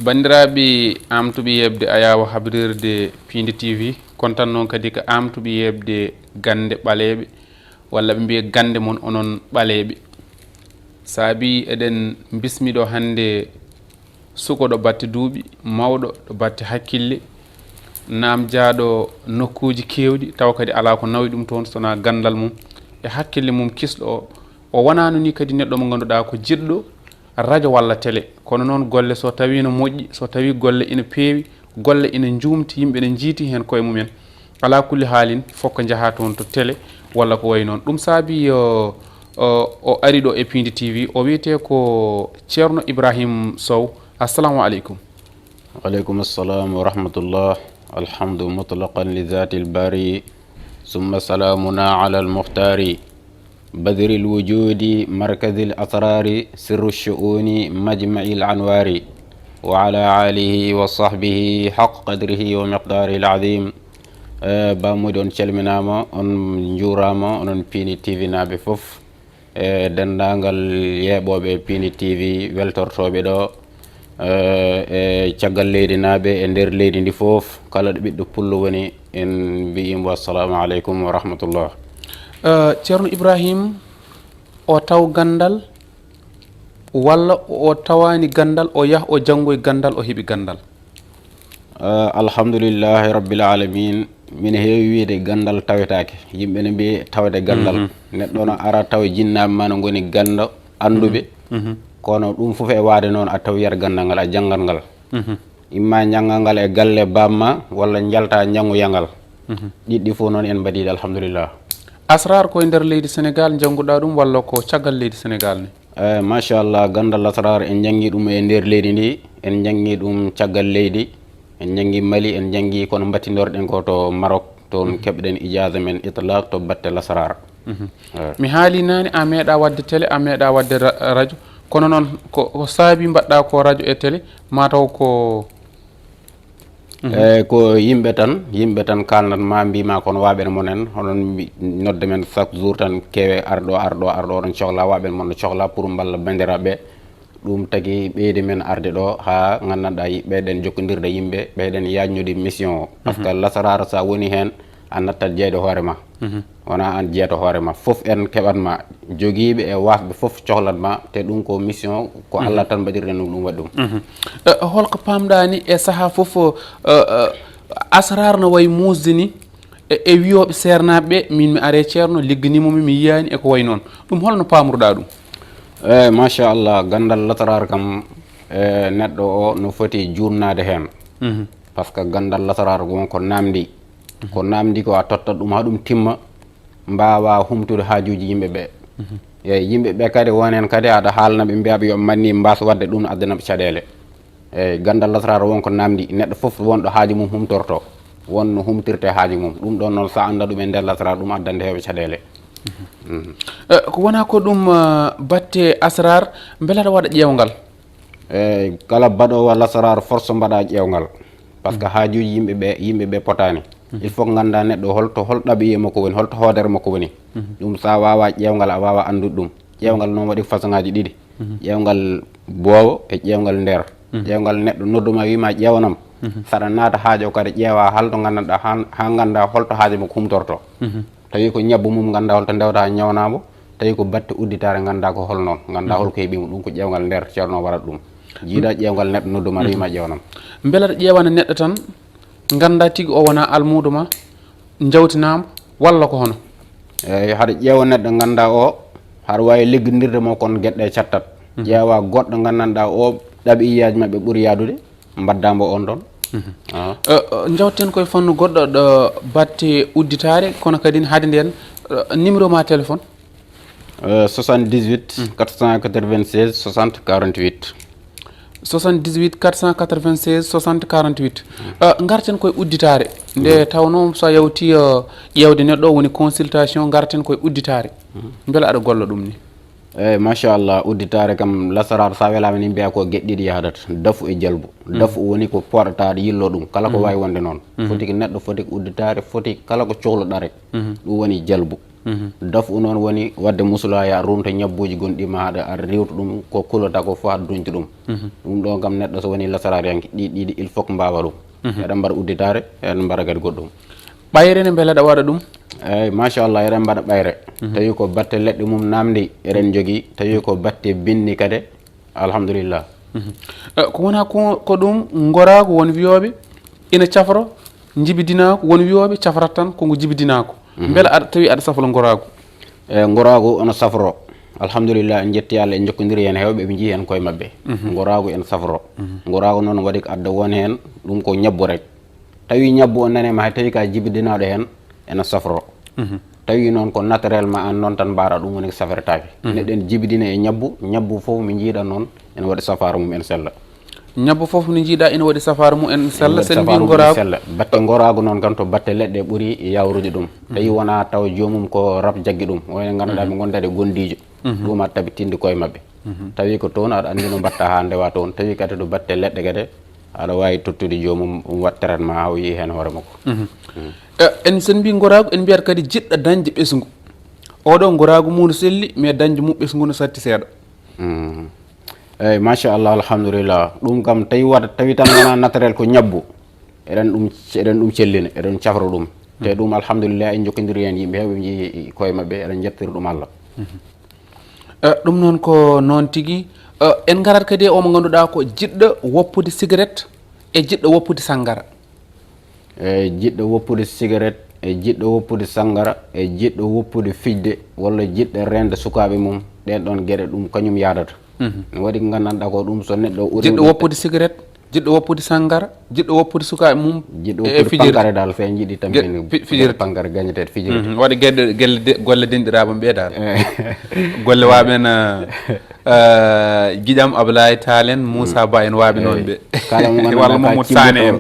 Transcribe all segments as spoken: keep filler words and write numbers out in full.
Banndiraaɓe, amtuɓe yeɓde ayaawo habrirde Piindi T V, kontan noon kadi ko amtuɓe yeɓde gannde ɓaleeɓe, walla ɓe mbiya gannde mon onon ɓaleeɓe. Saabi eɗen mbismi ɗo hannde suko ɗo batte duuɓi, mawɗo ɗo batte hakkille, naamjaaɗo nokkuuji keewɗi, tawa kadi alaa ko nawi ɗum toon, so wonaa ganndal mum e hakkille mum kisɗo o. O wonaano ni kadi neɗɗo mo ngannduɗaa ko jiɗɗo rajo walla tele, kono noon golle so tawii no moƴƴi, so tawii golle ina peewi, golle ina njuumti, yimɓe ne njiiti heen koye mumen. Alaa kulli haalin, fof ko njahaa toon to tele walla ko wayi noon. Ɗum saabi o, o, o ari ɗo e Piindi T V, o wiyetee ko Ceerno Ibrahim Sow. Assalamu aleykum. وعليكم السلام ورحمة الله. الحمد مطلقا لذات الباري، ثم سلامنا على المختار، بدر الوجود، مركز الأسرار، سر الشؤون، مجمع الأنوار، وعلى آله وصحبه حق قدره ومقداره العظيم. Eh, Ba Mody, on calminaama, on njuuraama, onon Piindi T V naaɓe fof. E denndaangal yeeɓooɓe Piindi T V weltortooɓe ɗo, eh, e caggal leydi naaɓe e nder leydi ndi fof, kala ɗo ɓiɗɗo pullo woni, en mbiyii mo assalamu aleykum wa rahmatullah. Eh, Ceerno Ibrahim, o taw ganndal walla o tawaani ganndal, o yah o janngoy ganndal, o heɓi ganndal? Eh, alhamdulillahi rabbil alamin. Min heewi wiyde ganndal tawetaake. Yimɓe ne mbiyi tawde ganndal. Mhm. Neɗɗo no ara tawa jinnaaɓe ma no ngoni ganndo annduɓe. Mhm. Kono ɗum fof e waade noon a tawiyat ganndal ngal, a janngat ngal. Mhm. Imma njanngal ngal e galle baaba ma, walla njalta njanngoya ngal. Mhm. Ɗiɗɗi fof noon en mbaɗiiɗi, alhamdulillah. Asrar ko e nder leydi Senegaal njannguɗaa ɗum walla ko caggal leydi Senegaal ni? Eh, machallah, ganndal lasraar en njanngi ɗum e nder leydi ndi, en njanngi ɗum caggal leydi, en njanngi Mali, en njanngi kono mbattindoorɗen ko to Maroc, toon keɓɗen ijaaza men itlaq to batte lasraar. Mhm. Eh. Mi haali naane, a meeɗa waɗde télé, a meeɗa waɗde ra-, rajo, kono noon ko, ko saabi mbaɗɗa ko rajo e télé, mataw ko Mhm. Eh, ko yimɓe tan, yimɓe tan kaalnat ma, mbiy ma kono waaɓen monen, hono mbi-, nodde men chaque jour tan, kewe arɗo, arɗo, arɗo, oɗon cohla, waaɓen mon no cohla pour mballa banndiraaɓe. Ɗum tagi ɓeydi men arde ɗo haa nganndanɗaa yi-, ɓeyɗen jokkondirde yimɓe, ɓeyɗen yaajnude mission o. Par ce que lasaraara so a woni heen, a nattat jeyde hoore ma. Mhm. Wona aan jeyata hoore ma. Fof en keɓat ma. Jogiiɓe e waasɓe fof cohlat ma. Te ɗum ko mission, ko Allah tan mbaɗirɗen ɗum, ɗum waɗi ɗum. Mhm. Eh, holko paamɗaa ni e sahaa fof, eh, eh, asrar no wayi muusde ni, e, e wiyooɓe seernaaɓe ɓe, min mi are ceerno, ligganiima mi, mi yiyaani e ko wayi noon. Ɗum holno paamruɗaa ɗum? Eh, machallah, ganndal lasaraar kam, eh, neɗɗo o no foti juurnaade heen. Mhm. Par ce que ganndal lasaraar won ko naamndi. Ko naamndi ko a tottat ɗum haa ɗum timma, mbaawa humtude haajuuji yimɓe ɓe. Mhm. Eeyi, yimɓe ɓe kadi won heen kadi aɗa haalna ɓe, mbiya ɓe yo ɓe manni mbaas waɗde ɗum, addana ɓe caɗeele. Eeyi, ganndal lasraar won ko naamndi, neɗɗo fof won ɗo haaju mum humtorto, won no humtirte haaju mum. Ɗum ɗoon noon, so a annda ɗum e nder lasraar, ɗum addande heewɓe caɗeele. Mhm. Mhm. Eh, ko wona ko ɗum, eh, batte asraar, mbele aɗa waɗa ƴeewngal? Eeyi, kala baɗoowo lasaraar force mbaɗa ƴeewngal. Par ce que haajuuji yimɓe ɓe, yimɓe ɓe potaani. Mhm. Il faut ngannda neɗɗo holto, hol ɗaɓiye makko woni, holto hoodere makko woni. Mhm. Ɗum so a waawa ƴeewngal, a waawa anndude ɗum. Ƴeewngal noon waɗi façon ŋaaji ɗiɗi. Mhm. Ƴeewngal boowo e ƴeewngal nder. Mhm. Ƴeewngal neɗɗo nodduma wiima ƴeewanam. Mhm. Saɗa naata haajo kadi ƴeewa hal to nganndanɗaa haa, haa ngannda holto haajo makko humtorto. Mhm. Tawi ko ñabbu mum, ngannda holto ndewta ñawnamo. Tawi ko batte udditaare, ngannda ko hol noon, ngannda holko heɓi mo. Ɗum ko ƴeewngal nder ceerno waɗat ɗum. Jiida ƴeewngal neɗɗo nodduma, mhm, wiima ƴeewanam. Mbela aɗa ƴeewana neɗɗo tan, ngannda tigi o wona almuudo ma, njawtinaama, walla ko hono? Eeyi, haɗa ƴeewa neɗɗo, ngannda o, haɗa waawi liggondirde mo, kono geɗe cattat. Mhm. Ƴeewa goɗɗo, nganndanɗaa o, ɗabi'iyaaji maɓɓe ɓuri yaadude. Mbaddambo on ɗon. Mhm. Ah. Eh, eh, njawten koye fannu goɗɗo ɗo batte udditaare, kono kadi haade nden, eh, numéro ma téléphone? Eh, soixante-dix-huit, mm, quatre cent quatre-vingt-seize, soixante, quarante-huit. Soixante-dix-huit, quatre cent quatre-vingt-seize, soixante, quarante-huit. Mm. Eh, ngarten koye udditaare. Nde, mm, tawnoo so a yawti, eh, ƴeewde neɗɗo woni consultation, ngarten koye udditaare. Mm. Mbela aɗa golla ɗum ni? Eeyi, machallah, udditaare kam, lasaraar, so a welaama ni, mbiya ko geɗe ɗiɗi yahdata, dafu e jalbu. Mhm. Dafu woni ko pooɗata aɗa yillo ɗum, kala ko, mhm, waawi wonde noon. Mhm. Foti ko neɗɗo, foti ko udditaare, foti kala ko cohluɗaa rek. Mhm. Ɗum woni jalbu. Mhm. Daf u noon woni waɗde musulaya, runta ñabbuuji gonɗi ma, haɗa aɗa riiwta ɗum, ko kulata ko fof aɗa duñta ɗum. Mhm. Ɗum ɗo kam, neɗɗo so woni lasaraariyanke, ɗi ɗiɗi il faut que mbaawa ɗum. Mhm. Eɗen mbaɗa udditaare, eɗen mbaɗa kadi goɗɗum. Ɓayre ne, mbele aɗa waɗa ɗum? Eeyi, machallah, eɗen mbaɗa ɓayre. Mhm. Tawi ko batte leɗɗe mum naamndi eɗen njogii, tawi ko batte binndi kadi, alhamdulillah. Mhm. Eh, ko wona ko, ko ɗum ngoraagu, won wiyooɓe ina cafro, njibidinaa ko, won wiyooɓe cafrat tan ko ngu jibidinaa ko. Mhm. Mbele aɗa tawi aɗa safro ngoraagu? E ngoraagu ono safro. Alhamdulillah, en njetti Allah, en njokkondiri heen heewɓe, ɓe njii heen koye maɓɓe. Mhm. Ngoraagu ene safro. Mhm. Ngoraagu noon waɗi ko adda won heen, ɗum ko ñabbu rek. Tawi ñabbu o nane ma, hay tawi ka jibidinaaɗo heen, ene safro. Mhm. Tawi noon ko naturellement aan noon tan mbaara, ɗum woni ko safretaake. Mhm. Neɗɗo ene jibidina e ñabbu, ñabbu fof mi njiiɗa noon, ene waɗi safaara mum en sella. Ñabbu fof no njiiɗa ene waɗi safaara mum en sella, sen mbi ngoraagu. Sella. Batte ngoraagu noon kam to batte leɗɗe ɓuri yawrude ɗum. Tawi wona taw joomum ko rab jaggi ɗum. Wayno ngannduɗaa ɓe ngondaade gondiijo. Mhm. Ɗum aɗa tabitinde koye maɓɓe. Mhm. Tawi ko toon aɗa anndi no mbatta haa ndewa toon. Tawi kadi to batte leɗɗe kadi aɗa waawi tottude joomum, um waɗ traitement haa o yiyi heen hoore makko. Mhm. Mm. Eh, en sen mbi ngoraagu, en mbiyat kadi jiɗɗo dañde ɓesngu. Oɗo ngoraagu mum no selli, mais dañde mum ɓesngu no satti seeɗa. Mhm. Eeyi, machallah, alhamdulillah. Ɗum kam tawi waɗa, tawi tan wona naturel ko ñabbu. Eɗen ɗum, eɗen ɗum cellina, eɗen cafra ɗum. Te ɗum alhamdulillah, en jokkondiri heen yimɓe heewɓe, njii koye maɓɓe, eɗen njettira ɗum Allah. Eh, ɗum noon ko noon tigi. Eh, en ngarat kadi e o mo ngannduɗaa ko jiɗɗo woppude cigarette e jiɗɗo woppude sanngara. E jiɗɗo woppude cigarette, e jiɗɗo woppude sanngara, e jiɗɗo woppude fijde, walla jiɗɗo reende sukaaɓe mum, ɗeen ɗoon geɗe ɗum kañum yaadata. Mhm. No waɗi ko nganndanɗaa ko ɗum, so neɗɗo uri jiɗɗo woppude cigarette, jiɗɗo woppude sanngara, jiɗɗo woppude sukaaɓe mum, jiɗɗo e woppude fijirde. Pankare dal, fe jiɗi tam ge-, fi-, fijirde. Pankare gañeteeɗo fijirde. Mhm. Waɗi geɗe, gelle de-, golle denɗiraaɓe mum ɓe dal. Eh. Golle waaɓe na, eh, giƴam Ablaye Tall en, Moussa Ba en waaɓe noon ɓe. Kala mo ngannduɗaa walla ka Mamadou Sané en.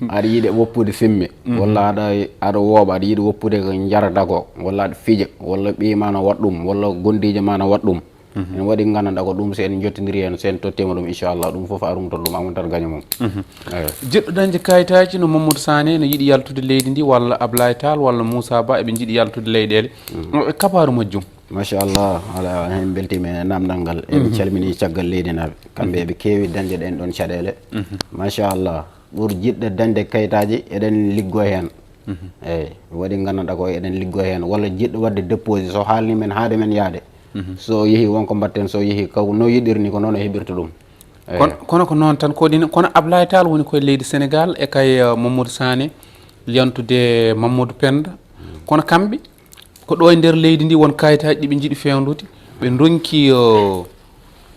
Aɗa yiɗi woppude fimme, walla aɗa, aɗa wooɓa, aɗa yiɗi woppude ko njarata ko, walla aɗa fija, walla ɓiy ma na waɗ ɗum, walla gondiijo ma na waɗ ɗum. Mhm. Ene waɗi nganndanɗaa ko ɗum, so en njottondiri heen, so en tottiima ɗum, inchallah, ɗum fof a rumtor ɗum, a wontat gaño mum. Mhm. Eeyo. Jiɗɗo dañde kayitaaji no Mamadou Sané, no yiɗi yaltude leydi ndi, walla Ablaye Tall, walla Moussa Ba, eɓe njiɗi yaltude leyɗeele. Mhm. No ɓe kabaaru majjum? Machallah, ala, en mbeltiima e naamndal ngal. Eɓe calmini caggal leydi naaɓe. Kamɓe eɓe keewi dañde ɗeen ɗoon caɗeele. Mhm. Machallah. Ɓur jiɗɗo dañde kayitaaji, eɗen liggoo heen. Mhm. Eeyi, waɗi nganndanɗaa ko eɗen liggoo heen. Walla jiɗɗo waɗde déposé, so haalni men haade men yahde. Mhm. So yehi won ko mbaɗten, so yehi kaw no yiɗirni ko noon o heɓirta ɗum. Eeyi. Kono, kono ko noon tan, ko ɗin, kono Ablaye Tall woni koye leydi Sénégal e kay, eh, Mamadou Sané, yantude Mamadou Penda. Mhm. Kono kamɓe, ko ɗo e nder leydi ndi won kayitaaji ɗi ɓe njiɗi feewnude, ɓe ndonki, eh,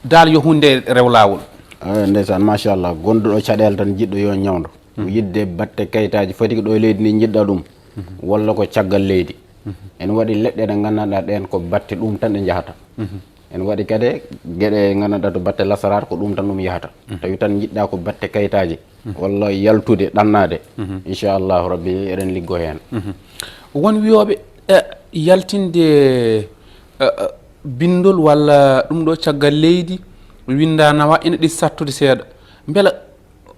dal yo huunde rew laawol. Eh, ndeysaan, machallah. Gonduɗo caɗeele tan jiɗɗo yo ñawdo. Ko yiɗde batte kayitaaji foti ko ɗo e leydi ndi njiɗɗa ɗum, walla ko caggal leydi. Ene waɗi leɗɗe ɗe nganndanɗaa ɗeen ko batte ɗum tan ɗe njahata. Ene waɗi kadi geɗe nganndanɗaa to batte lasaraar ko ɗum tan ɗum yahata. Tawi tan njiɗɗa ko batte kayitaaji, walla yaltude, ɗannaade. Inchallahu Rabbi, eɗen liggoo heen. Won wiyooɓe, eh, yaltinde, eh, eh, binndol walla ɗum ɗo caggal leydi, winnda nawa ina ɗi sattude seeɗa. Mbela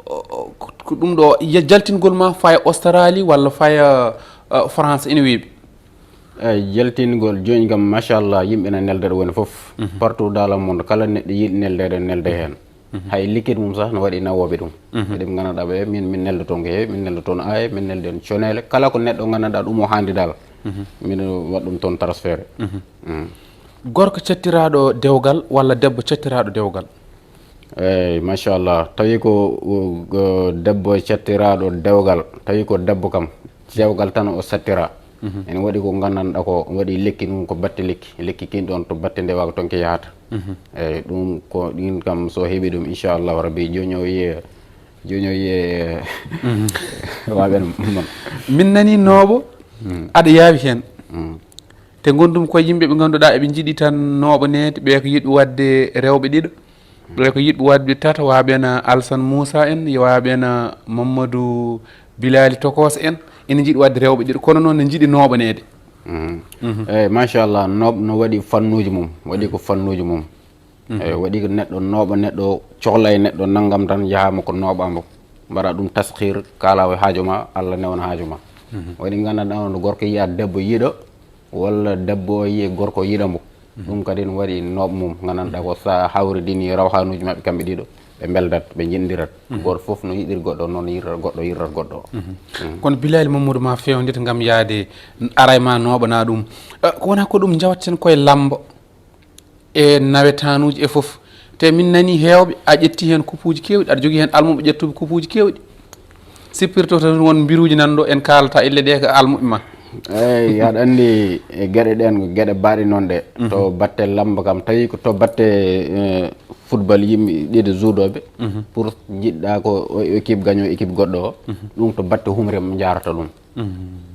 o, o, ko, ko ɗum ɗo, ya-, jaltingol ma faya Australie walla faya, uh, France ene weeɓi? Eeyi, jaltingol jooni kam, machallah, yimɓe na nelda ɗo woni fof. Partout dans le monde, kala neɗɗo yiɗi neldeede, nelda heen. Hay liquide mum sah no waɗi nawooɓe ɗum. Eɗen nganndanɗaa ɓe, min, min nelda toon ko heewi, min nelda toon aaye, min nelda toon coneele. Kala ko neɗɗo nganndanɗaa ɗum o haandi dal, min waɗ ɗum toon transféré. Mm. Gorko cattiraaɗo dewgal walla debbo cattiraaɗo dewgal? Eeyi, machallah. Tawi ko, uh, debbo cattiraaɗo dewgal, tawi ko debbo kam, dewgal tan o sattira. Ene waɗi ko nganndanɗaa ko waɗi lekki ɗum ko batte lekki. Lekki kin ɗoon to batte ndewa ko toon ke yahata. Eeyi, ɗum ko ɗin kam so heɓi ɗum, inchallahu Rabbi, jooni o yiye, jooni o yiye, waɓen mon. Min nani nooɓo, aɗa yaawi heen. Te ngonndum ko yimɓe ɓe ngannduɗaa eɓe njiɗi tan nooɓaneede, ɓe ko yiɗɓe waɗde rewɓe ɗiɗo. Ɓe ko yiɗɓe waɗde tata, waɓena Alsan Moussa en, yo waɓena Mamadou Bilali Tokos en, ene njiɗi waɗde rewɓe ɗiɗo, kono noon ne njiɗi nooɓaneede. Mhm. Mhm. Eeyi, machallah, nooɓ-, no waɗi fannuuji mum, waɗi ko fannuuji mum. Mhm. Eeyi, waɗi ko neɗɗo nooɓa neɗɗo, cohla e neɗɗo nanngam tan, njahaama ko nooɓaama. Mbaɗa ɗum taskir, kaala o haajo ma, Allah newana haajo ma. Mhm. Waɗi nganndanɗaa on gorko yiya debbo yiɗo, Walla debbo o yiyi gorko yiɗa mo. Ɗum kadi ne waɗi nooɓe mum, gandanɗa ko sa hawridini rawhanuji maɓɓe kamɓe ɗiɗo, ɓe mbeldat, ɓe jindirat. Goto fof no yiɗiri goɗɗo, noon yiɗata goɗɗo, yiɗata goɗɗo. Kono Bilali Mamadou, ma fewndita gam yaade, aray ma nooɓana ɗum. Eh, ko wona ko ɗum jawateten koye lamba e nawetanuji e fof. Te min nani heewɓe, a ƴetti heen kupuuji keewɗi, aɗa jogii heen almuɓe ƴettuɓe kupuuji keewɗi. Sippirto tan won mbiruuji nan ɗo, en kaalata ille ɗe ko almuɓe ma. Eyyi, aɗa anndi, e geɗe ɗen, ko geɗe baaɗe noon ɗe. To batte lamba kam, tawi ko to batte, eh, football, yimɓe ɗiɗo juudoɓe, pour jiɗɗa ko o équipe gaño équipe goɗɗo o, ɗum to batte humre mo jarata ɗum.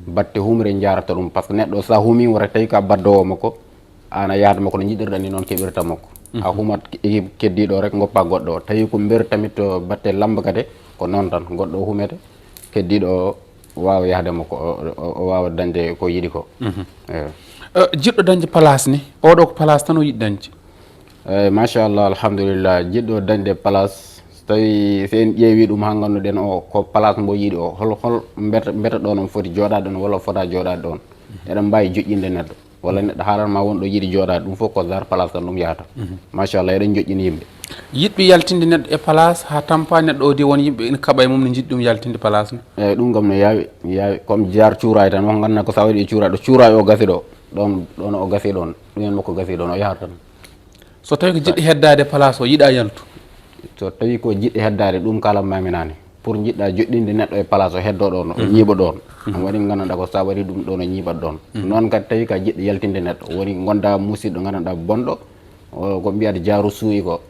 Batte humre jarata ɗum, par ce que neɗɗo sa humi, wota tawi ka baddowo makko, an a yahda makko no jiɗirɗa ni, noon keɓirta makko. A humat équipe keddiɗo o rek, goppa goɗɗo o. Tawi ko mberu tamit to batte lamba kadi, ko noon tan, goɗɗo o humete, keddiɗo o wawa yahde makko, o, o, o wawa dañde ko yiɗi ko. Eyo. Eh, jiɗɗo dañde place ni, oɗo ko place tan o yiɗi dañde? Eyi, machallah, alhamdulillah. Jiɗɗo dañde place, so tawi, so en ƴeewi ɗum ha ganduɗen o, ko place mbo yiɗi o, hol, hol mbeta, mbeta ɗon on foti jooɗaade ɗon walla o fota jooɗaade ɗon? Eɗen mbawi joƴƴinde neɗɗo, walla neɗɗo haalan ma won ɗo yiɗi jooɗaade, ɗum fof ko dar place tan ɗum yahata. Machallah, eɗen joƴƴini yimɓe. Yiɗɓe yaltinde neɗɗo e place ha tampa neɗɗo o di, won yimɓe ene kaɓa e mum, ne jiɗi ɗum yaltinde place ne. Eyyi, ɗum kam no yaawi, yaawi. Comme jaar cuuraay tan, on ganduɗa ko sa waɗi e cuuraay ɗo, cuuraay o gasi ɗo, ɗon, ɗon o gasi ɗon, ɗum en makko gasi ɗon, o yahata tan. So tawi ko jiɗɗo heddaade place o, yiɗa yaltu? So tawi ko jiɗɗo heddaade, ɗum kalan mami nane. Pour jiɗɗa joɗɗinde neɗɗo e place o, heddo ɗon, o ñiiɓa ɗon. Ɗum waɗi gandanɗa ko sa waɗi ɗum ɗon, o ñiiɓat ɗon. Noon kadi tawi ka jiɗɗo yaltinde neɗɗo, woni gonda musiɗɗo gandanɗa bonɗo, o, ko mbiyata jaaru suuyi ko.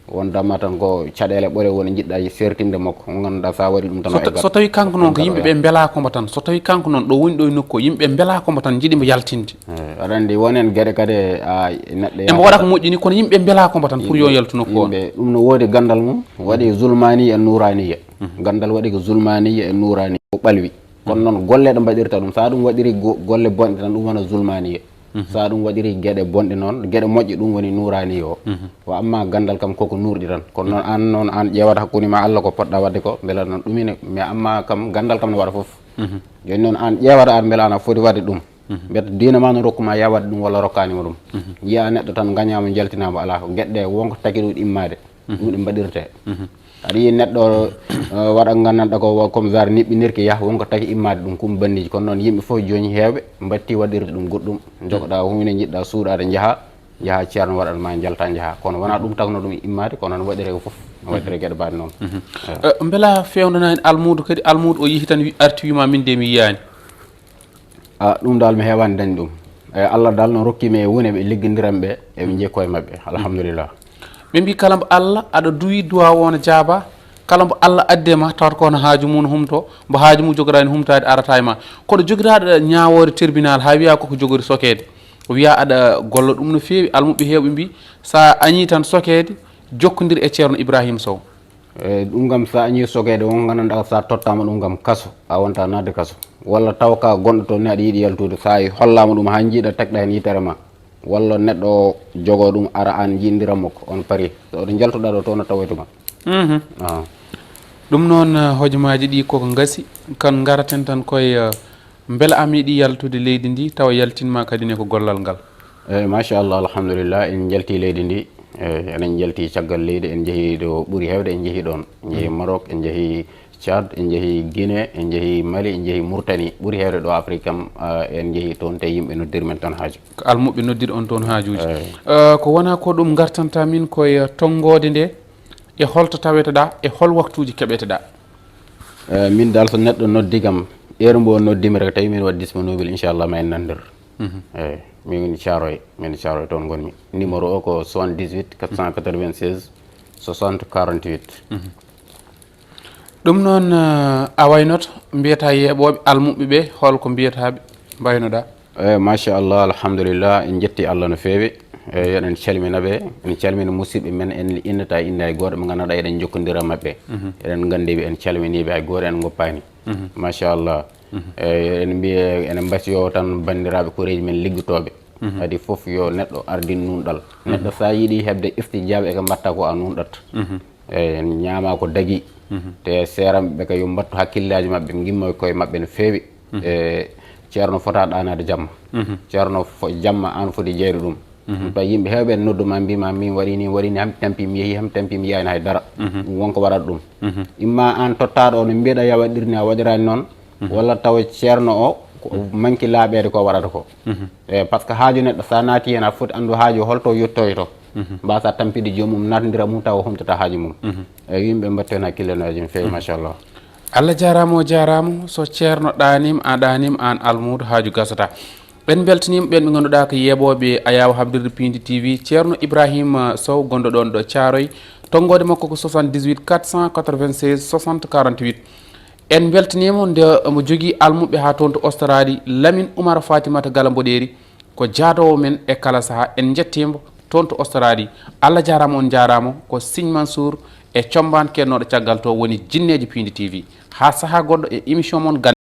Won damma tan ko caɗeele ɓore woni jiɗɗa sertinde makko, on gandanɗa sa waɗi ɗum tan. So o ta-, eggat. So tawi kanko noon ko yimɓe ɓe mbela ko mbo tan, so tawi kanko noon ɗo woni ɗo e nokku o, yimɓe ɓe mbela ko mbo tan, jiɗi mbo yaltinde. Eyi, aɗa anndi wonen geɗe kadi, a, neɗɗo emo waɗa ko moƴƴini, kono yimɓe mbela ko mbo tan pour yo yaltu nokku o. Yimɓe, ɗum no woodi gandal mum, waɗi zulmaniya e nuraniya. Gandal waɗi ko zulmaniya e nuraniya, ko ɓalwi. Kono noon golle ɗe mbaɗirta ɗum, sa ɗum waɗiri go-, golle bonɗe tan, ɗum wona zulmaniya. Sa ɗum waɗiri geɗe bonɗe noon, geɗe moƴƴe, ɗum woni nuraniya o. Wa amma gandal kam koko nurɗi tan. Kono noon an noon, an ƴeewata hakkunde ma Allah ko poɗɗa waɗde ko, mbela noon ɗum ine, mais amma kam gandal kam ne waɗa fof. Joni noon an ƴeewata an mbela ana foti waɗde ɗum. Mbiyata diina ma no rokku ma ya waɗde ɗum walla rokkaani ma ɗum. Yiya neɗɗo tan gañaama, jaltinaama, alaa ko geɗe ɗe wonko tagi ɗum immaade. Ɗum ɗe mbaɗirte. Aɗa yiyi neɗɗo, eh, waɗa gandanɗa ko wa-, comme genre niɓɓinirki yah, wonko tagi immaade ɗum kum banniji. Kono noon yimɓe fof joni heewɓe mbatti waɗirde ɗum goɗɗum. Jogoɗa huunde jiɗɗa suuɗaade, njaha, njaha ceerno waɗan ma, jalta njaha. Kono wona ɗum tagno ɗum immaade, kono noon waɗire ko fof. No waɗire geɗe mbaɗe noon. Eh. Eh, mbela fewndana en almuudo kadi, almuudo o yihi tan wi-, arti wima min de mi yiyaani. A, ɗum dal mi heewani dañ ɗum. E, Allah dal no rokki mi e wune ɓe liggondiran ɓe, eɓe jeeyi koye maɓɓe. Alhamdulillah. Ɓe mbi kala mbo Allah aɗa duwi duwa o no jaaba, kala mbo Allah adde ma tawata ko hono haaju mum no humto, mbo haaju mum jogoɗa ne humtaade arata e ma. Kono jogiraɗo ñaawoore tribunal ha wiya koko jogori sokeede. O wiya aɗa golla ɗum no feewi, almuɓɓe heewɓe mbi sa añi tan sokeede, jokkodir e Ceerno Ibrahima Sow. E, ɗum kam sa añi sokeede won gandanɗa sa tottama ɗum kam kaso, a wonta naatde kaso. Walla taw ka gonɗo toon ne aɗa yiɗi yaltude, sa hollama ɗum ha jiiɗa, tagɗa heen yitere ma. Walla neɗɗo o jogo ɗum ara an jiindira makko, on pari. So oɗo jaltuɗa ɗo toon o tawoytuma. Mhm. Ah. Ɗum noon, eh, hojomaaji ɗi koko ngasi, kan ngaraten tan koye, eh, mbela a meeɗi yaltude leydi ndi, tawa yaltinma kadi ne ko gollal ngal? Eyi, machallah, alhamdulillah, en jalti leydi ndi. Eyi, eɗen jalti caggal leydi, en jeehi ɗo ɓuri heewde, en jeehi ɗoon. En jeehi Maroc, en jeehi Tchad, en jeehi Guinée, en jeehi Mali, en jeehi Mauritanie. Ɓuri heewde ɗo Afrique kam, ah, en jeehi toon, te yimɓe noddiri men toon haaju. Ko almuɓɓe noddiri on toon haajuuji. Eyi. Eh, ko wona ko ɗum ngartanta min koye tonngoode nde, e holto taweteɗa, e hol waktuuji keɓeteɗa? Eh, min dal so neɗɗo noddi kam, heure mbo noddi mi rek, tawi min waɗi disponible, inchallah, ma en nandir. Mhm. Eyi, min Thiaroye, min Thiaroye toon ngonmi. Numéro o ko soixante-dix-huit quatre cent quatre-vingt-seize soixante quarante-huit. Mhm. Ɗum noon, eh, a waynoto, mbiyata yeeɓooɓe, almuɓɓe ɓe, hol ko mbiyataɓe, mbaynoɗa? Eyi, machallah, alhamdulillah, en jetti Allah no feewi. Eyi, eɗen calmina ɓe, en calmina musidɓe men, en innata innde hay gooto, ɓe ngannduɗaa eɗen jokkondira maɓɓe. Mhm. Eɗen nganndi ɓe, en calmini ɓe, hay gooto en ngoppaani. Mhm. Machallah. Mhm. Eyi, eɗen mbiya, eɗen mbasiyo tan banndiraaɓe koreeji men liggotooɓe. Mhm. Kadi fof yo neɗɗo ardin nunɗal. Mhm. Neɗɗo so a yiɗi heɓde istijaabe e ko mbaɗta ko a nunɗat. Mhm. Eyi, en ñaama ko dagi. Mhm. Te seeranɓe ɓe kay yo mbattu hakkillaaji maɓɓe, ngimma koye maɓɓe no feewi. Mhm. E Ceerno fota ɗaanaade jamma. Ceerno fo jamma aan foti jeyde ɗum. Ɗum tawi yimɓe heewɓe ene noddu ma, mbiima min waɗi ni, waɗi ni, ham tampi mi yehi, ham tampi mi yiyani hay dara. Ɗum wonko waɗata ɗum. Imma aan tottaaɗo o no mbiyeɗa ya waɗir ni, a waɗirani noon. Walla tawa ceerno o ko manki laaɓeede ko waɗata ko. E, par ce que haaju neɗɗo, so a naati heen, a foti anndu haaju holto yettoyto. Mbasa tampide joomum, naatndira mum tawa o humtata haaju mum. E, yimɓe mbatten hakkille no haaju no feewi, machallah. Allah jaaraama, o jaaraama. So ceerno ɗaaniima, a ɗaaniima, aan almuudo, haaju gasata. En mbeltaniima ɓeen ɓe ngannduɗaa ko yeeɓooɓe ayaawo haɓdirde Piindi T V, ceerno Ibrahima Sow, gonɗo ɗoon ɗo Caaroy. Tonngoode makko ko soixante-dix-huit quatre cent quatre-vingt-seize soixante quarante-huit. En mbeltaniima nde omo jogii almuɓɓe haa toon to Australie, Lamine Oumar Fatimata Gala Mboɗeeri, ko jaadoowo men e kala sahaa. En njettii mo toon to Australie. Allah jaaraama, on njaaraama. Ko Siñ Mansour e Combaan keednooɗo caggal to woni Jinneeji Piindi T V. Haa sahaa goɗɗo e émission mon Gannde.